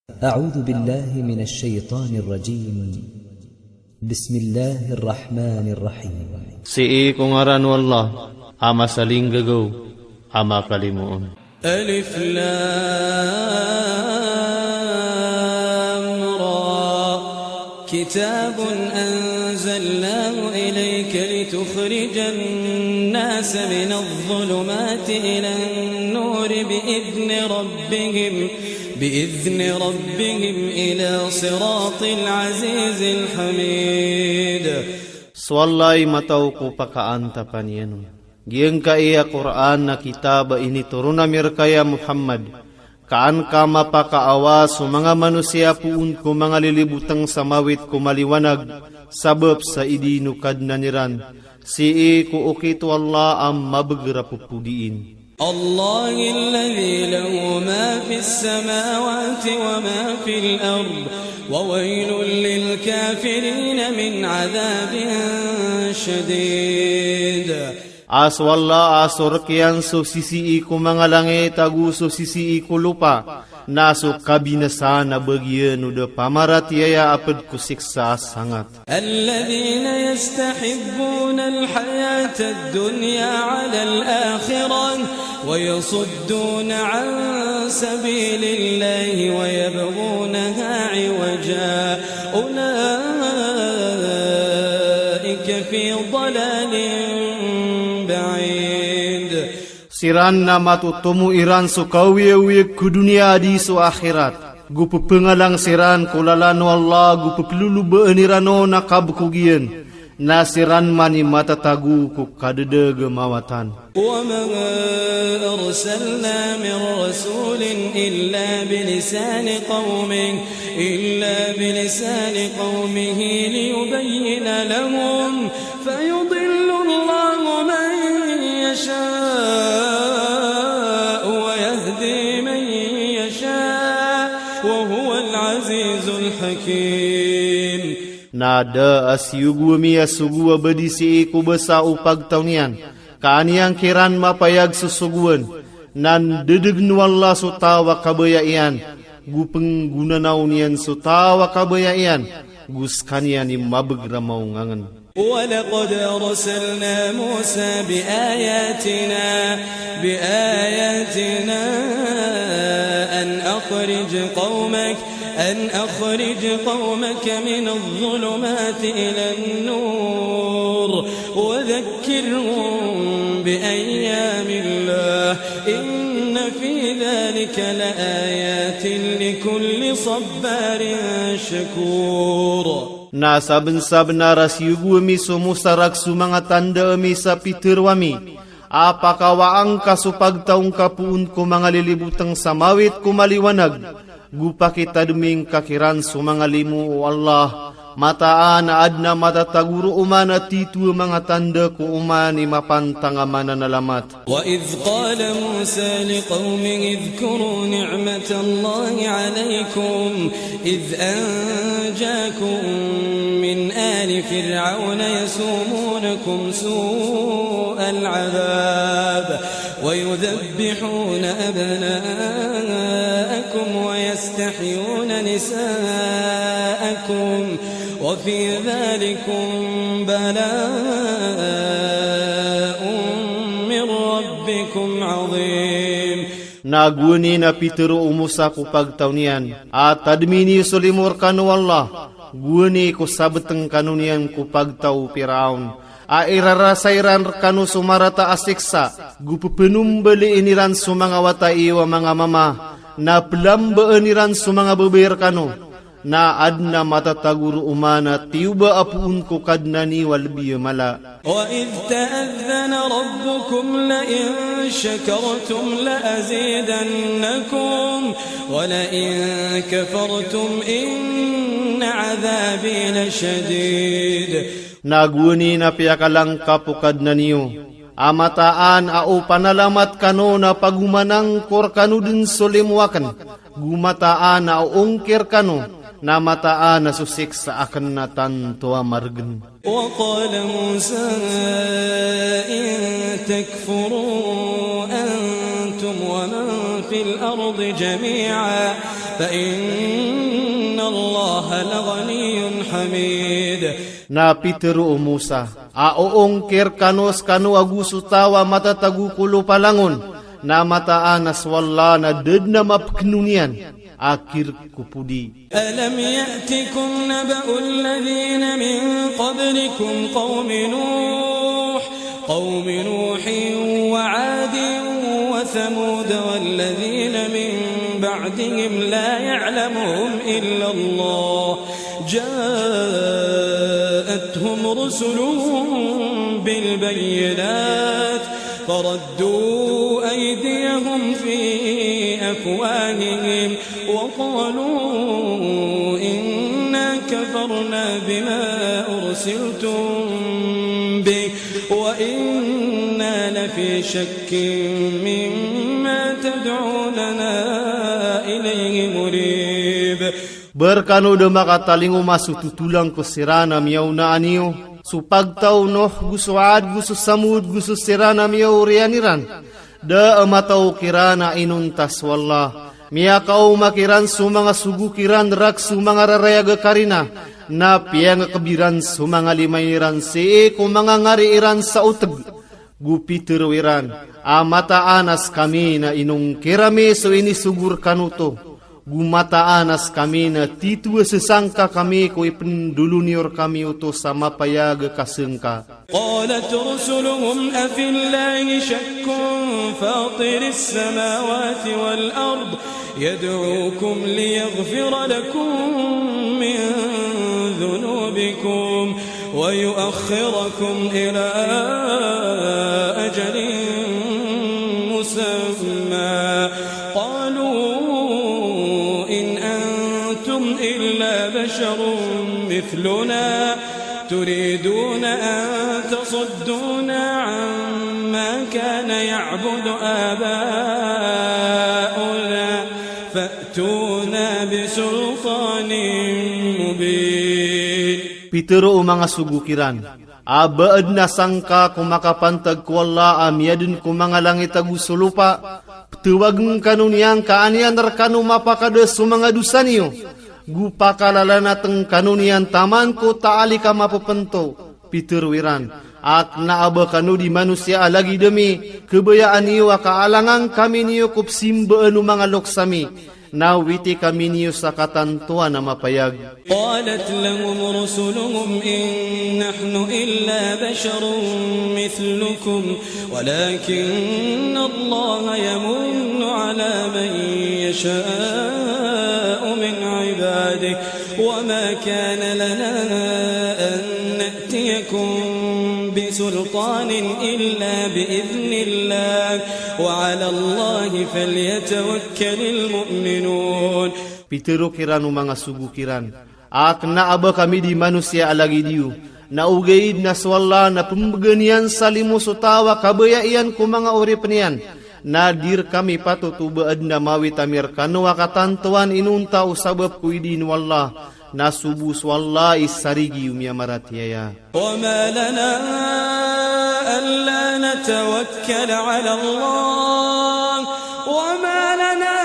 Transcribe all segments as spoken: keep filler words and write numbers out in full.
أعوذ بالله من الشيطان الرجيم. بسم الله الرحمن الرحيم. Sii ko ngaran o Allah a masalinggagaw a makalimoon. ألف لام را. كتاب أنزلناه إليك لتخرج الناس من الظلمات إلى النور بإذن ربهم، بإذن ربهم إلى صراط العزيز الحميد. So Allah i mataw ko pakaantapan iyan on. Giyangkai a Qur'an a kitab a initoron ami rka ya Muhammad, ka an ka mapakaawa so manga manosiya poon ko manga lilibotang samawit ko maliwanag, sabap sa idin o Kadnan iran, sii ko okit o Allah a mabagr a pphodiin. الله الذي له ما في السماوات وما في الأرض، وويل للكافرين من عذاب شديد. A so Allah a so rk iyan so sisii ko manga langit ago so sisii ko lopa, na so kabinasaan a bagian o da pamaratiyaya a pd ko siksa a sangat. الذين يستحبون الحياة الدنيا على الآخرة ويصدون عن سبيل الله ويبغونها عوجا أولئك في ضلال بعيد. Siran na matotomo iran so kaoyagoyag ko doniya a di so akhirat, go ppangalang siran ko lalan o Allah, go pplolobaan iran on a kabkog iyan, na siran man i matatago ko kadadagmawatan. وما أرسلنا من رسول إلا بلسان قومه، إلا بلسان قومه ليبين لهم فيضل الله من يشاء ويهدي من يشاء وهو العزيز الحكيم. Na da a siyogo ami a sogo a ba di sii ko basa o pagtaw niyan, ka an iyan kiran mapayag so sogoan, na ndadagn o Allah so taw a kabaya iyan, go pnggonanaw niyan so taw a kabaya iyan, go skaniyan i mabagr a maongangn. ولقد أرسلنا موسى بآياتنا، بآياتنا أن أخرج قومك، أن أخرج قومك من الظلمات إلى النور وذكرهم بأيام الله إن في ذلك لآيات لكل صبار شكور. Na sabnsabnar a siyogo ami so Musa rk so manga tanda ami sa pitharo ami, a pakawaan ka so pagtaw ngka poon ko manga lilibotang samawit ko maliwanag, go pakitadmi ngka kiran so manga limo o Allah, mataan a adn a matatago roo man a tito a manga tanda ko oman i mapantang a mananalamat. وإذ قال موسى لقومه اذكروا نعمة الله عليكم إذ أنجاكم من آل فرعون يسومونكم سوء العذاب ويذبحون أبناءكم ويستحيون نساءكم وفي ذلكم بلاء من ربكم عظيم. Na gowani na pitharo o Musa ko pagtaw niyan, a tadmi niyo so limo rkano o Allah, gowani ko sabtng kano niyan ko pagtaw o Piraon, a irarasay iran rkano so marata a siksa, go pphanombalin iran so manga wata iyo a manga mama, na plambaan iran so manga babay rkano, na adn a matatago roo man a tiyoba a poon ko Kadnan iyo a lbi a mala. وإذ تأذن ربكم لئن شكرتم لأزيدنكم ولئن كفرتم إن عذابي لشديد. Na gowani na piyakalangkap o Kadnan iyo a mataan a o panalamat kano na pagomanangkor kano dn so limo akn, go mataan a o ongkir kano, na mataan a so siksa akn na tanto a margn. وقال موسى إن تكفروا أنتم ومن في الأرض جميعا فإن الله لغني حميد. Na pitharo o Musa a oongkir kano skano ago so taw a matatago ko lopa langon, na mataan a so Allah na da dn a mapkno niyan a kirk ko podi. ألم يأتكم نبأ الذين من قبلكم قوم نوح، قوم نوح وعاد وثمود والذين من بعدهم لا يعلمهم إلا الله، جاءتهم رسلهم بالبينات فردوا أيديهم في أفواههم وقالوا إنا كفرنا بما أرسلتم به وإنا لفي شك مما تدعوننا إليه مريب. Ba rkano da makatalingoma so totolang ko siran a miyaonaan iyo, so pagtaw o Nuh, go so Ad, go so Samud, go so siran a miyaoriyan iran? Da a mataw kiran a inonta so Allah. Miyakaoma kiran so manga sogo kiran rakhs o manga rarayag a karina, na piyangakb iran so manga lima iran sii ko manga ngari iran sa otg. Go pitharo iran a mataan a skami na inongkir ami so inisogo rkano oto, go mataan a skami na tito a sasangka kami ko ipndolon iyo rkami oto sa mapayag a kasngka. قالت رسلهم أفي الله شك فاطر السماوات والأرض يدعوكم ليغفر لكم من ذنوبكم ويؤخركم إلى أجل مسمى، قالوا إن أنتم إلا بشر مثلنا، تريدون أن تصدونا عما كان يعبد آباؤنا فأتونا بسلطان مبين. Pitharo o manga sogo kiran a ba adn a sangka ko makapantag ko Allah a miyadn ko manga langit ago so lopa, ptawagn kano niyan ka an iyan rkano mapakada so manga dosa niyo, go pakalalanatn kano niyan taman ko taalik a mapepnto. Pitharo iran a kna a ba kano di manosiya a lagid ami, kabayaan iyo a kaalangan kami niyo ko psimbaan o manga loks ami, na witi kami niyo sa katantoan a mapayag. قالت لهم رسلهم إن نحن إلا بشر مثلكم ولكن الله يمن على من يشاء من عباده وما كان لنا أن نأتيكم بسلطان إلا بإذن الله وعلى الله فليتوكل المؤمنون. Pitharo kiran o manga sogo kiran a kna a ba kami di manosiya a lagid iyo, na ogaid na so Allah na pmbgan iyan sa limo so taw a kabaya iyan ko manga oripn iyan, na di rkami patot o ba adn a mawit ami rkano a katantoan inonta o sabap ko idin o Allah, na so bo so Allah i sarigi o miyamaratiyaya. وما لنا ألا نتوكل على الله، وما لنا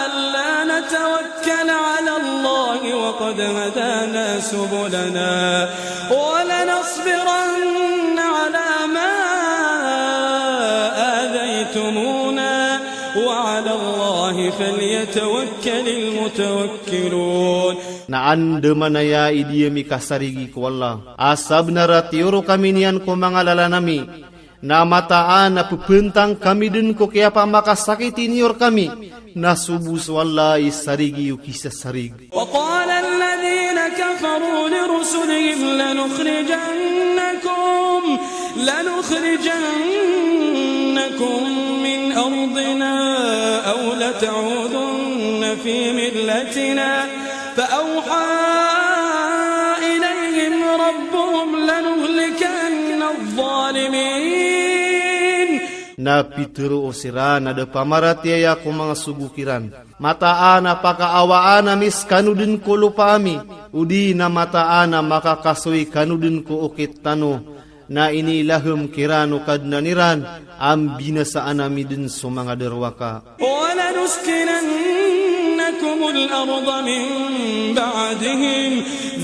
ألا نتوكل على الله وقد هدانا سبلنا ولنصبرن على ما آذيتمونا وعلى الله فليتوكل المتوكلون. Na andamanaya i di ami kasarigi ko Allah a sabnar a tiyoro kami niyan ko manga lalan ami, na mataan a pphantang kami dn ko kiyapamakasakiti niyo rkami, na so bo so Allah i sarigi o kisasarig. وقال الذين كفروا لرسلهم لنخرجنكم، لنخرجنكم من أرضنا أو لتعودن في ملتنا، فأوحى إليهم ربهم لنهلكن الظالمين. Na pitharo siran a da pamaratiyaya ko manga sogo kiran, mataan a pakaawaan ami skano dn ko lopa ami, odi na mataan a makakasoy kano dn ko okit tano, Na inilahem kiran o Kadnan iran a mbinasaan ami den so manga darowaka. ولنسكننكم الأرض من بعدهم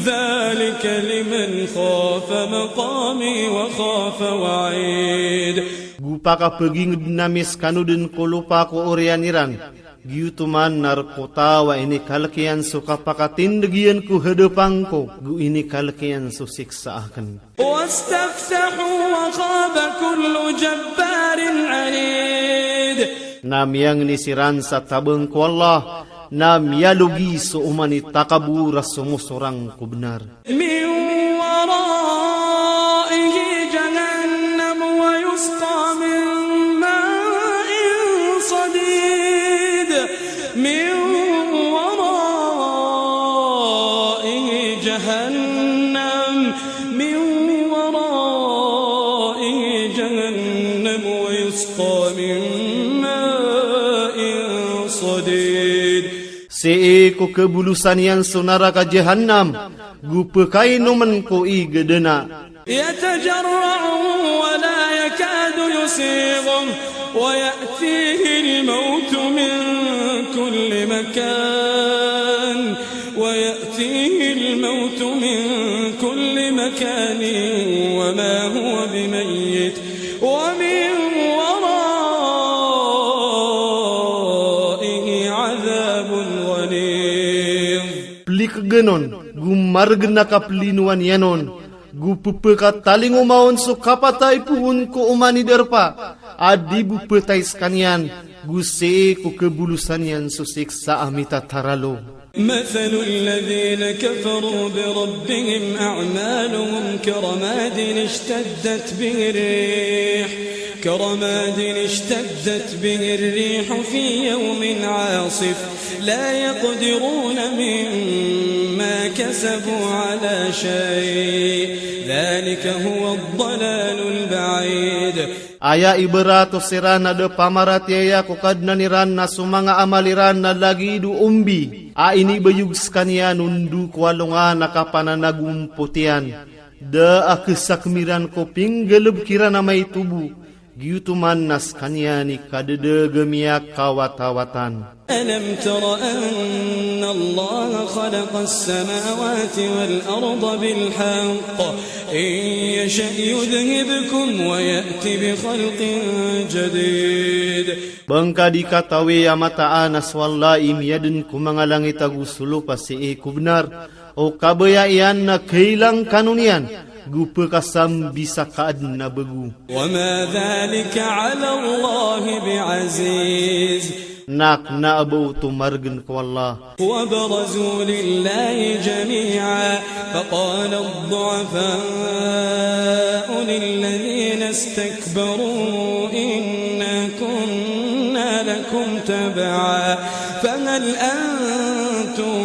ذلك لمن خاف مقامي وخاف وعيد. Go pakapegingeden ami sekano den ko lopa ko oriyan iran. Giyoto man na rek o taw a inikalek iyan so kapakatindeg iyan ko hadapan ko, go inikalek iyan so siksa aken. واستفتحوا وخاب كل جبار عنيد. Na miyangni siran sa tabang ko Allah, na miyalogi so oman i takabor a somosorang ko benar. من ورائه جهنم ويسقى من ماء صديد. من ورائه جهنم، من ورائه جهنم ويسقى من ماء صديد. Sii ko kebolosan iyan so naraka Jahannam, go pekainomen ko ig a dena. يتجرعه ولا يكاد يسيغه ويأتيه الموت من كل مكان، ويأتيه الموت من كل مكان وما هو بميت ومن ورائه عذاب غليظ. Pelikigen on, go maregen a kapelinowan iyan on, go pepekatalingoma on so kapatay poon ko oman i darpa a di bo petay sekaniyan, go sii ko kebolosan iyan so siksa a mitataralo. مثل الذين كفروا بربهم أعمالهم كرماد اشتدت به الريح، كرماد اشتدت به الريح في يوم عاصف لا يقدرون مما كسبوا على شيء ذلك هو الضلال البعيد. Aya ibarat o siran a da pamaratiyaya ko Kadnan iran na so manga amal iran na lagid o ombi a inibayog sekaniyan o ndo ko alongan a kapananagompot iyan. Da a kesakmiran ko pinggalebek iran a maito bo, giyoto man na sekaniyan i kadedeg a miyakawatawatan. ألم تر أن الله خلق السماوات والأرض بالحق إن يشأ يذهبكم ويأت بخلق جديد. Ba ngka di katawi a mataan a so Allah i miyaden ko manga langit ago so lopa sii ko benar, o kabaya iyan na kailang kano niyan, go pekasambi sa kaaden a bego. وما ذلك على الله بعزيز. Na kena a ba oto maregen ko Allah. وبرزوا لله جميعا فقال الضعفاء للذين استكبروا إنا كنا لكم تبعا فهل أنتم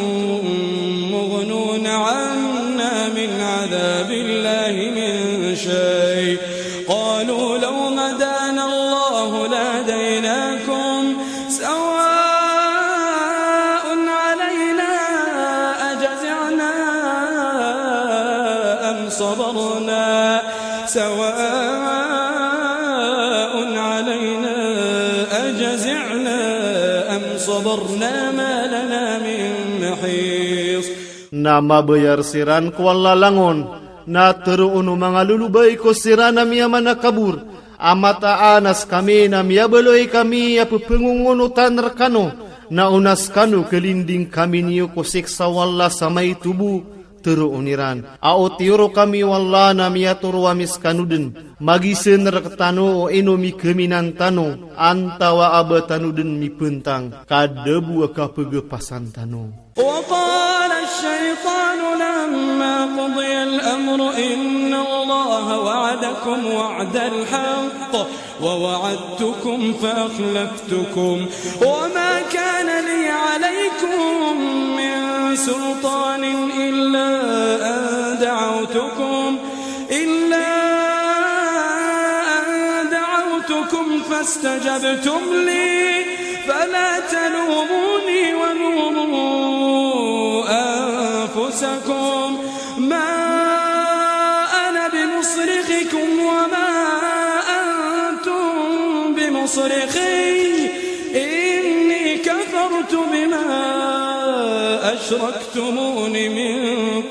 مغنون عنا من عذاب الله من شيء؟ قالوا لو هدانا الله لهديناكم سواء علينا أجزعنا أم صبرنا، سواء علينا أجزعنا أم صبرنا ما لنا من محيص. Na mabayar siran ko Allah langon, na teroon o manga lolobay ko siran a miyamanakabor, a mataan a sekami na miyabaloy kami a pepengongonotan rekano, na o na sekano kalinding kami niyo ko siksa o Allah sa maito bo, teroon iran. A o tiyoro kami o Allah na miyatoro ami sekano den, magisen rektano o ino mikeminan tano, antawa a ba tano den mipentang, ka da bo a kapegepasan tano. وقال الشيطان لما قضي الأمر إن الله وعدكم وعد الحق ووعدتكم فأخلفتكم وما كان لي عليكم من سلطان إلا أن دعوتكم إلا أن دعوتكم فاستجبتم لي فلا تلوموني ولوموا أنفسكم ما أنا بمصرخكم مصرخي إني كفرت بما أشركتمون من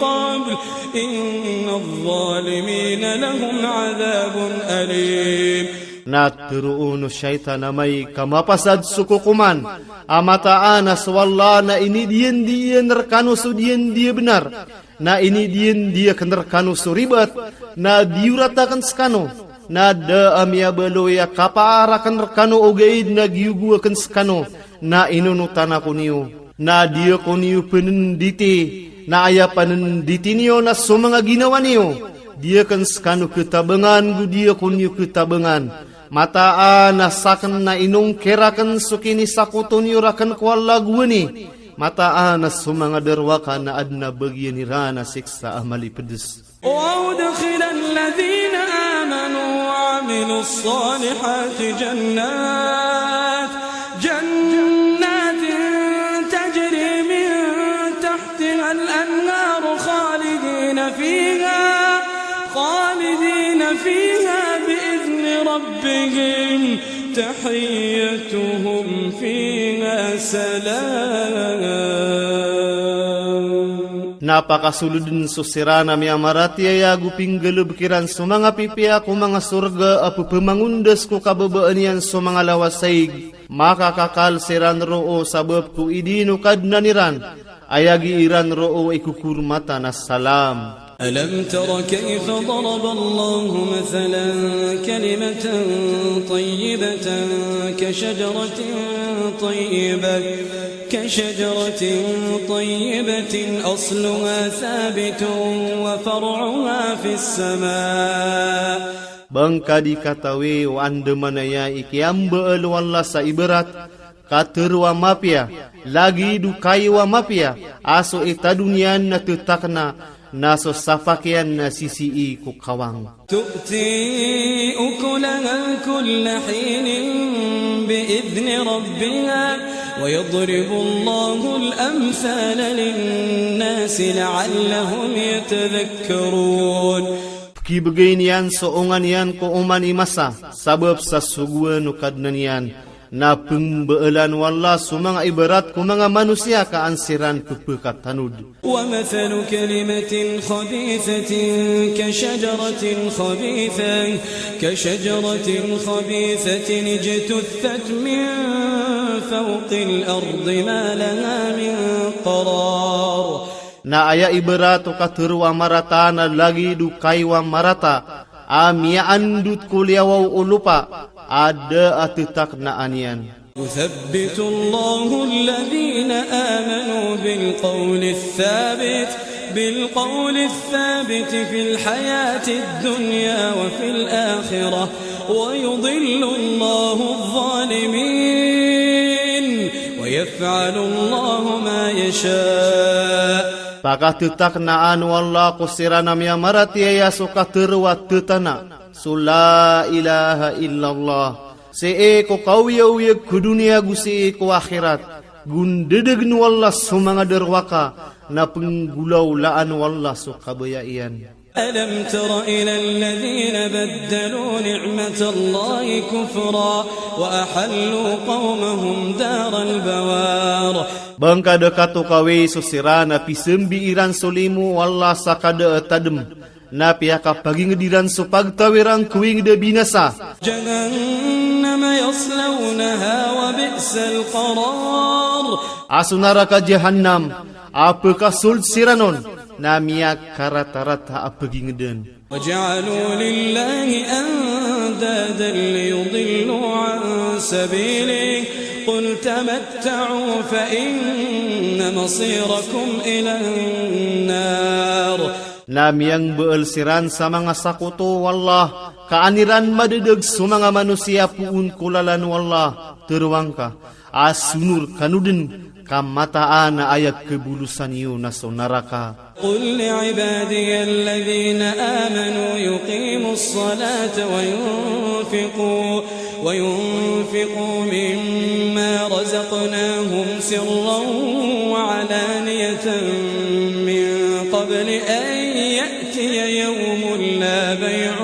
قبل إن الظالمين لهم عذاب أليم. Na tero on o shaytan a amay ka mapasad so kokoman a mataan a so Allah na inidiyandiyan rekano so diyandiya benar, na inidiyandiya aken rekano so ribat, na biyorat aken sekano, na da a miyabaloy a kapaar aken rekano ogaid na giyogo aken sekano, na inonotan ako niyo. Na di ako niyo penenditi, na aya panenditi niyo na so manga ginawa niyo. Di aken sekano ketabangan, go di ako niyo ketabangan. Mataan a saken na inongkir aken so kinisakoto niyo raken ko Allah gowani. Mataan a so manga darowaka na aden a bagian iran a siksa a malipedes. وأدخل الذين آمنوا وعملوا الصالحات جنات، جنات تجري من تحتها الأنهار خالدين فيها، خالدين فيها بإذن ربهم، تحيتهم فيها سلام. Na pakasoleden so siran a miyamaratiyaya go pinggalebek iran so manga pipiya ko manga sorga a pepemangondas ko kababaan iyan so manga lawasaig. Makakakal siran roo sabap ko idin o Kadnan iran. Aya gi iran roo ikokormatan a salam. ألم تر كيف ضرب الله مثلا كلمة طيبة كشجرة طيبة، كشجرة طيبة أصلها ثابت وفرعها في السماء. Ba ngka di katawi o andamanaya i kiyambaal o Allah sa ibarat, katero a mapiya, lagid o kayo a mapiya, a so itado niyan na tetakna, na so sapak iyan na sisii ko kawang. تؤتي أكلها كل حين بإذن ربها ويضرب الله الأمثال للناس لعلهم يتذكرون. Pekibegay niyan so onga niyan ko oman i masa, sabap sa sogoan o Kadnan iyan. Na pembaalan o Allah so manga ibarat ko manga manosiya ka an siran pepekatanod. ومثل كلمة خبيثة كشجرة خبيثة، كشجرة خبيثة اجتثت من فوق الأرض ما لها من قرار. Na aya ibarat o katero a marata na lagid o kayo a marata a miyaandot ko liyawaw o lopa a da a tetaknaan iyan. يثبت الله الذين آمنوا بالقول الثابت، بالقول الثابت في الحياة الدنيا وفي الآخرة، ويضل الله الظالمين، ويفعل الله ما يشاء. Pakatetaknaan o Allah ko siran a miyamaratiyaya so katero a tetana, so la ilaha illallah. Sii ko kaoyagoyag ko doniya go sii ko akhirat. Go ndedegen o Allah so manga darowaka, na penggolawlaan o Allah so kabaya iyan. ألم تر إلى الذين بدلوا نعمة الله كفرا وأحلوا قومهم دار البوار. Ba ngka da katokawi so siran a pisembi iran so limo o Allah sa kada a tadem, na piyakapaginged iran so pagtaw iran ko inged a binasa. جهنم يصلونها وبئس القرار. A so naraka Jahannam a pekasold siran on, na miyakaratarata a pagingeden. وجعلوا لله أندادا ليضلوا عن سبيله، قل تمتعوا فإن مصيركم إلى النار. Na miyangbaal siran sa manga sakoto o Allah, ka an iran madadag so manga manosiya poon ko lalan o Allah, tero angka a sonor kano den, ka mataan a aya kebolosan iyo na so naraka. قل لعبادي الذين آمنوا يقيموا الصلاة وينفقوا، وينفقوا مما رزقناهم سرا وعلانية من قبل أن يأتي يوم لا بيع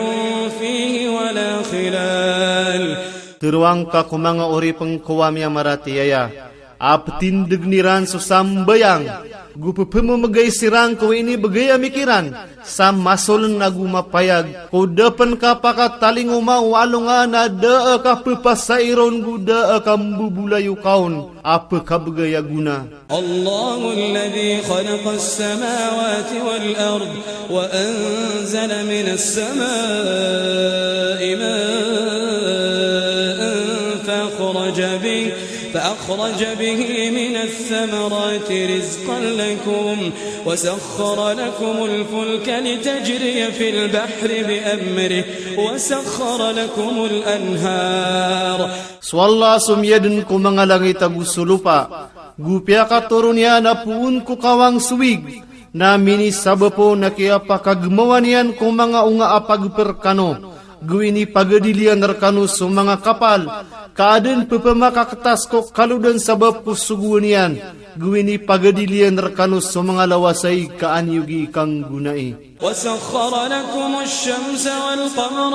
فيه ولا خلال. Tharoang ka ko manga oripn ko a miyamaratiyaya a ptindgn iran so sambayang, go pphamamgay siran ko inibgay a mikiran, sa masoln ago mapayag, ko da pn ka pakatalingoma o alongan a da a ka pphasairon go da a ka mbobolayoka on a pkabgay a gona. الله الذي خلق السماوات والأرض وأنزل من السماء ماء فأخرج به، فأخرج به من الثمرات رزقا لكم وسخر لكم الفلك لتجري في البحر بأمره وسخر لكم الأنهار. So Allah so miyadn ko manga langit ago so lopa, go piyakatoron iyan a poon ko kawang so wig, na minisabap on a kiyapakagmawa niyan ko manga onga a pagpr kano, go inipagadil iyan rkano so manga kapal, ka adn pphamakaktas ko kalodan sabap ko sogoan iyan, go inipagadil iyan rkano so manga lawas a ig ka an iyo gii kanggonai. وسخر لكم الشمس والقمر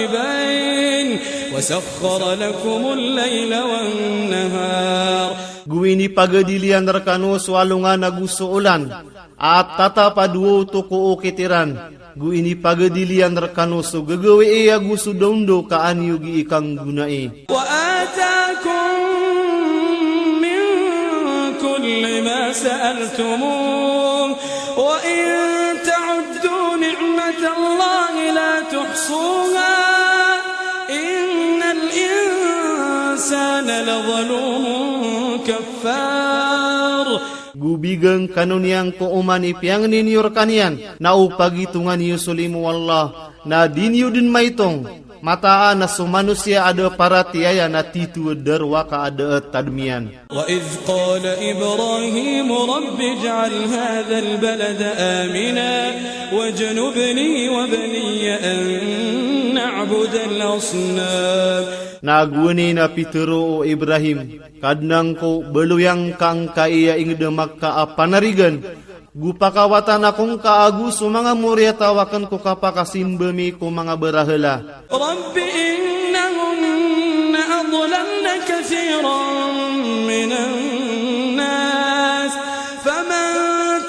دائبين وسخر لكم الليل والنهار. Go inipagadil iyan rkano so alongan ago so olan, a tatap a dowa oto ko okit iran. Go inipagadil iyan rkano so gagawii ago so daondo ka an iyo gii kanggonai. وآتاكم من كل ما سألتموه وإن تعدوا نعمة الله لا تحصوها إن الإنسان لظلوم كفار. Go bign kano niyan ko oman i piyangni niyo rkaniyan, na o pagitongan iyo so limo o Allah, na di niyo dn maitong. Mataan a so manosiya a da paratiyaya na tito a darowaka a da a tadm iyan. وإذ قال إبراهيم رب اجعل هذا البلد آمنا واجنبني وبني أن نعبد الأصنام. Na gowani na pitharo o Ibrahim, Kadnan ko, baloy angka angkai a ingd a Makkah a panarigan, go pakawatan ako ngka ago so manga moriyataw akn ko kapakasimba mi ko manga barahala. رب إنهن أضللن كثيرا من الناس فمن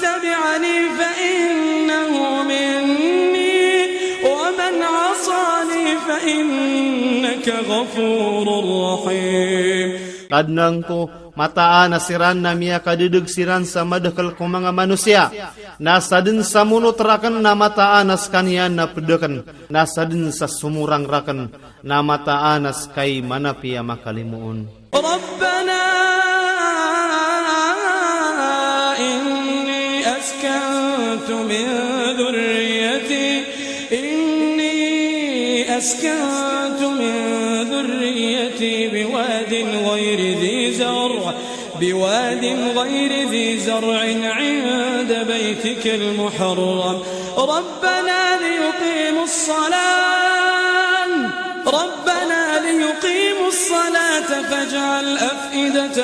تبعني فإنه مني ومن عصاني فإنك غفور رحيم. Kadnan ko, mataan a siran na miyakadadg siran sa madakl ko manga manosiya. Na sadn sa monot rakn na mataan a skaniyan na pd akn. Na sadn sa somorang rakn na mataan a skai manapi a makalimoon. ربنا إني أسكنت من ذريتي إني أسكنت من ذريتي بواد غير ذي زرع، بواد غير ذي زرع عند بيتك المحرم، ربنا ليقيموا الصلاة، ربنا ليقيموا الصلاة فاجعل أفئدة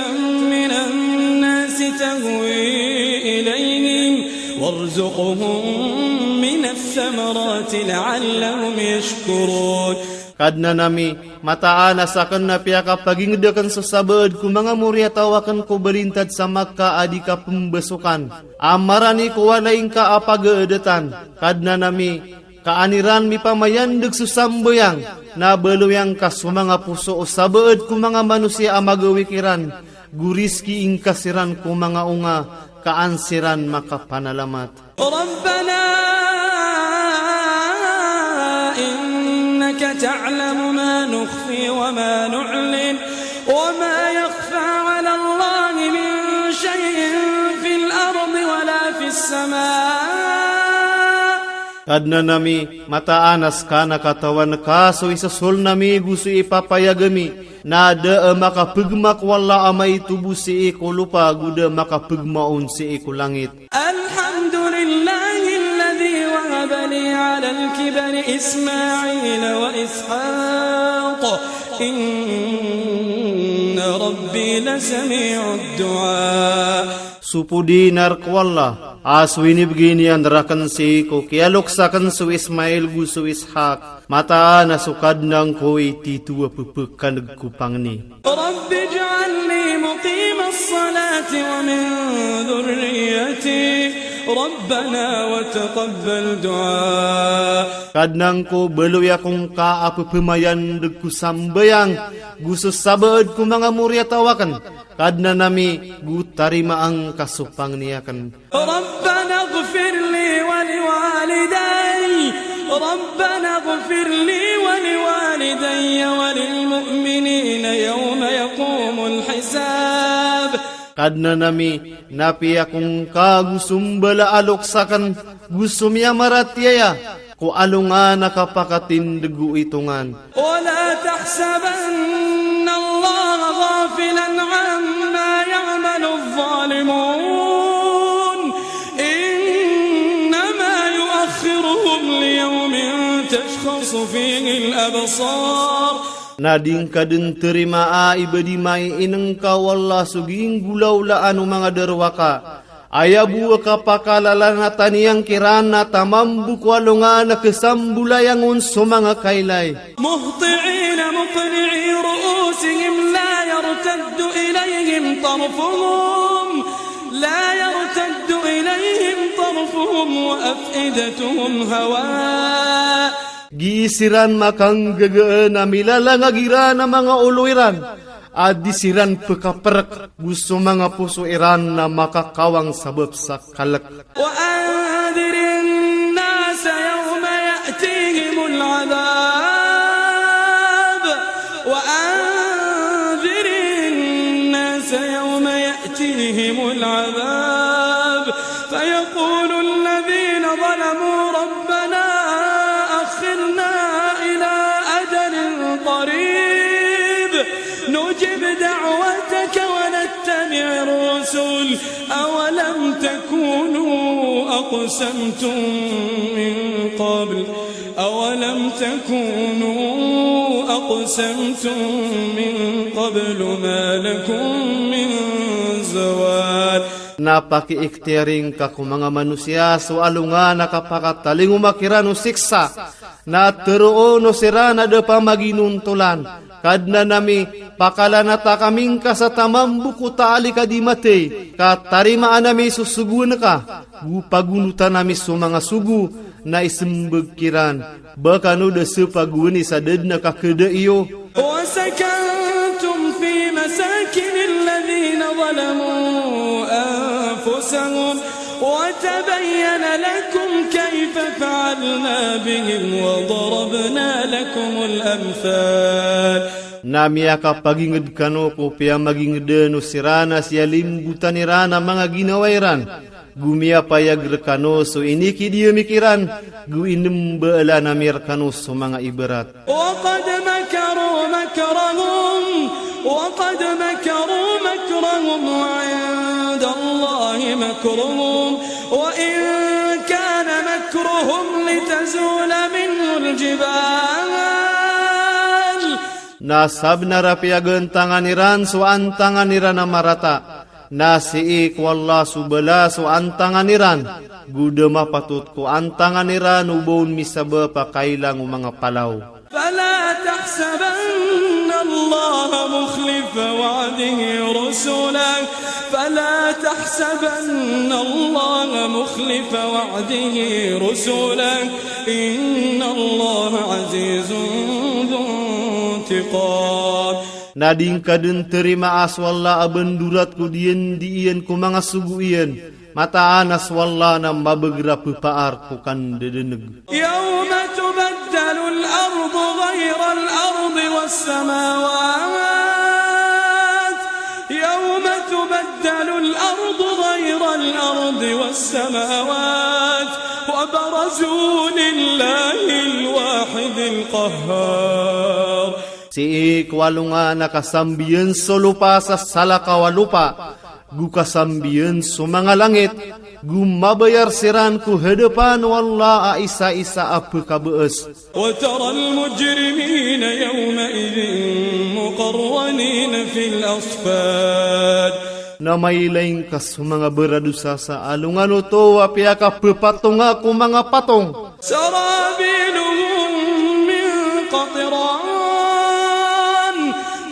من الناس تهوي إليهم وارزقهم من الثمرات لعلهم يشكرون. Kadnan ami, mataan a sakn na piyakapagingd akn so sabaad ko manga moriyataw akn ko balintad sa Makkah a di kapmbasokan a marani ko walay ngka a pagaadatan. Kadnan ami, ka an iran mipamayandg so sambayang, na baloy angka so manga poso o sabaad ko manga manosiya a magawik iran, go rizkii ngka siran ko manga onga, ka an siran makapanalamat. ربنا إنك تعلم ما نخفي وما نعلن وما يخفى على الله من شيء في الأرض ولا في السماء. Kadnan ami, mataan a ska na katawan ka so isosoln ami go so ipapayag ami, na da a makapgma ko Allah a maito bo sii ko lopa go da a makapgma on sii ko langit. الحمد لله الذي وهب لي على الكبر إسماعيل وإسحاق إن ربي لسميع الدعاء. So podi na rk o Allah A so inibgay niyan rakn sii ko kiyalokes akn so Ismail go so Ishak, mataan a so Kadnan ko i tito a pepekaneg ko pangni. رب اجعلني مقيم الصلاة ومن ذريتي ربنا وتقبل دعاء. Kadnan ko, baloy ako ngka a pepemayandeg ko sambayang go so sabaad ko manga moriyataw akn. Kadnan ami, go tarimaa ngka so pangni akn. ربنا اغفر لي ولوالدي، ربنا اغفر لي ولوالدي وللمؤمنين يوم يقوم الحساب. Kadnan ami, na piya ko ngka go so mbala a lokes akn go so miyamaratiyaya ko alongan a kapakatindeg o itongan. ولا تحسبن الله غافلا عما يعمل الظالمون إنما يؤخرهم ليوم تشخص فيه الأبصار. Na di ngka dn tarimaa i ba di maiinengka o Allah so ginggolawlaan o manga darowaka. Aya bo a kapakalalanatan iyan kiran na tamambo ko alongan a kesambolayang on so manga kailay. مهطعين مقنعي رؤوسهم لا يرتد إليهم طرفهم، لا يرتد إليهم طرفهم وأفئدتهم هواء. Gii siran makanggagaan a milalangag iran a manga olo iran, a di siran pekaperek, go so manga poso iran na makakawang sabap sa kalek. وأنذر الناس يوم يأتيهم العذاب، وأنذر الناس يوم يأتيهم العذاب فيقول الذين ظلموا ربنا أخرنا إلى أجل قريب نجب دعوتك ونتبع الرسل أولم تكونوا أقسمتم من قبل، أولم تكونوا أقسمتم من قبل ما لكم من زوال. Na pakiiktiyari ngka ko manga manosiya so alongan a kapakatalingoma kiran o siksa, na teroon o siran a da pamaginontolan. Kadnan ami, pakalanata kami ngka sa tamambo ko taalik a di matey, ka tarimaan ami so sogoan ka, go pagonotan ami so manga sogo, na isembag kiran, ba kano da sepagoani sa da dn a kakada iyo. وسكنتم في مساكن الذين ظلموا أنفسهم وتبين لكم كيف فعلنا بهم وضربنا لكم الأمثال. Na miyakapaginged kano ko piyamagingedn o siran a siyalimbotan iran a manga ginawa iran. Go miyapayag rekano so inikidiyami kiran, go inembaalan ami rekano so manga ibarat. وقد مكروا مكرهم، وقد مكروا مكرهم وعند الله مكرهم وإن كان مكرهم لتزول منه الجبال. Na sabnar a piyagantangan iran so antangan iran a marata. Na sii ko Allah so balas o antangan iran, go da mapatot ko antangan iran o ba on misabap a kailang o manga palaw. فلا تحسبن الله مخلف وعده رسله، فلا تحسبن الله مخلف وعده رسله، إن الله عزيز ذو انتقام. Na di ngka dn tarimaa so Allah a bandorat ko diyandi iyan ko manga sogo iyan. Mataan a so Allah na mabagr a pepaar ko kandadaneg. يوم تبدل الأرض غير الأرض والسماوات، يوم تبدل الأرض غير الأرض والسماوات وبرزوا لله الواحد القهار. Sii ko alongan a kasambiyan so lopa sa salakaw a lopa, go kasambiyan so manga langit, go mabayar siran ko hadapan o Allah a isa-isa a pekabaas. وترى المجرمين يومئذ مقرنين في الأصفاد. Na mailay ngka so manga baradosa sa alongan oto a piyakapepatonga ko manga patong. سرابيلهم من قطران.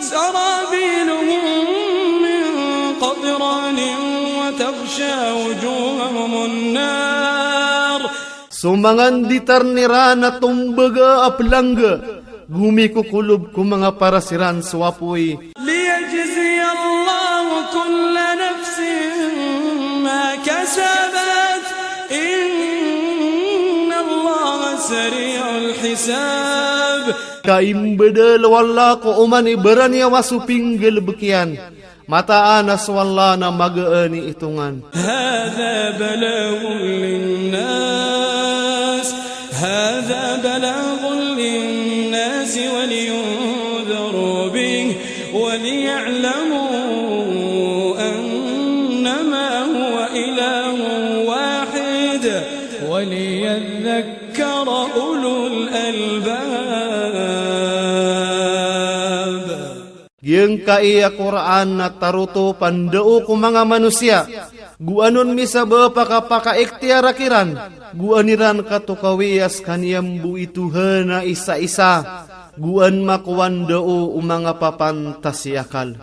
سرابيلهم من قطران وتغشى وجوههم النار. So manga nditarn iran a tombaga a plangga, gomikokolob ko manga paras iran so apoy. ليجزي الله كل نفس ما كسبت. إن الله سريع الحساب. Ka imbedel o Allah ko oman i baraniyawa so pinggalebek iyan. Mataan a so Allah na magaan i itongan. هذا بلاغ للناس. هذا بلاغ للناس ولينذروا به وليعلموا أنما هو إله واحد وليذكر أولو الألباب. Giyangkai a Qur'an na tarotop a ndao ko manga manosiya, go anon misabap a kapakaiktiyara kiran, go an iran katokawi a sekaniyan bo i Tohan a isaisa, go an makowa ndao o manga papantas i akal.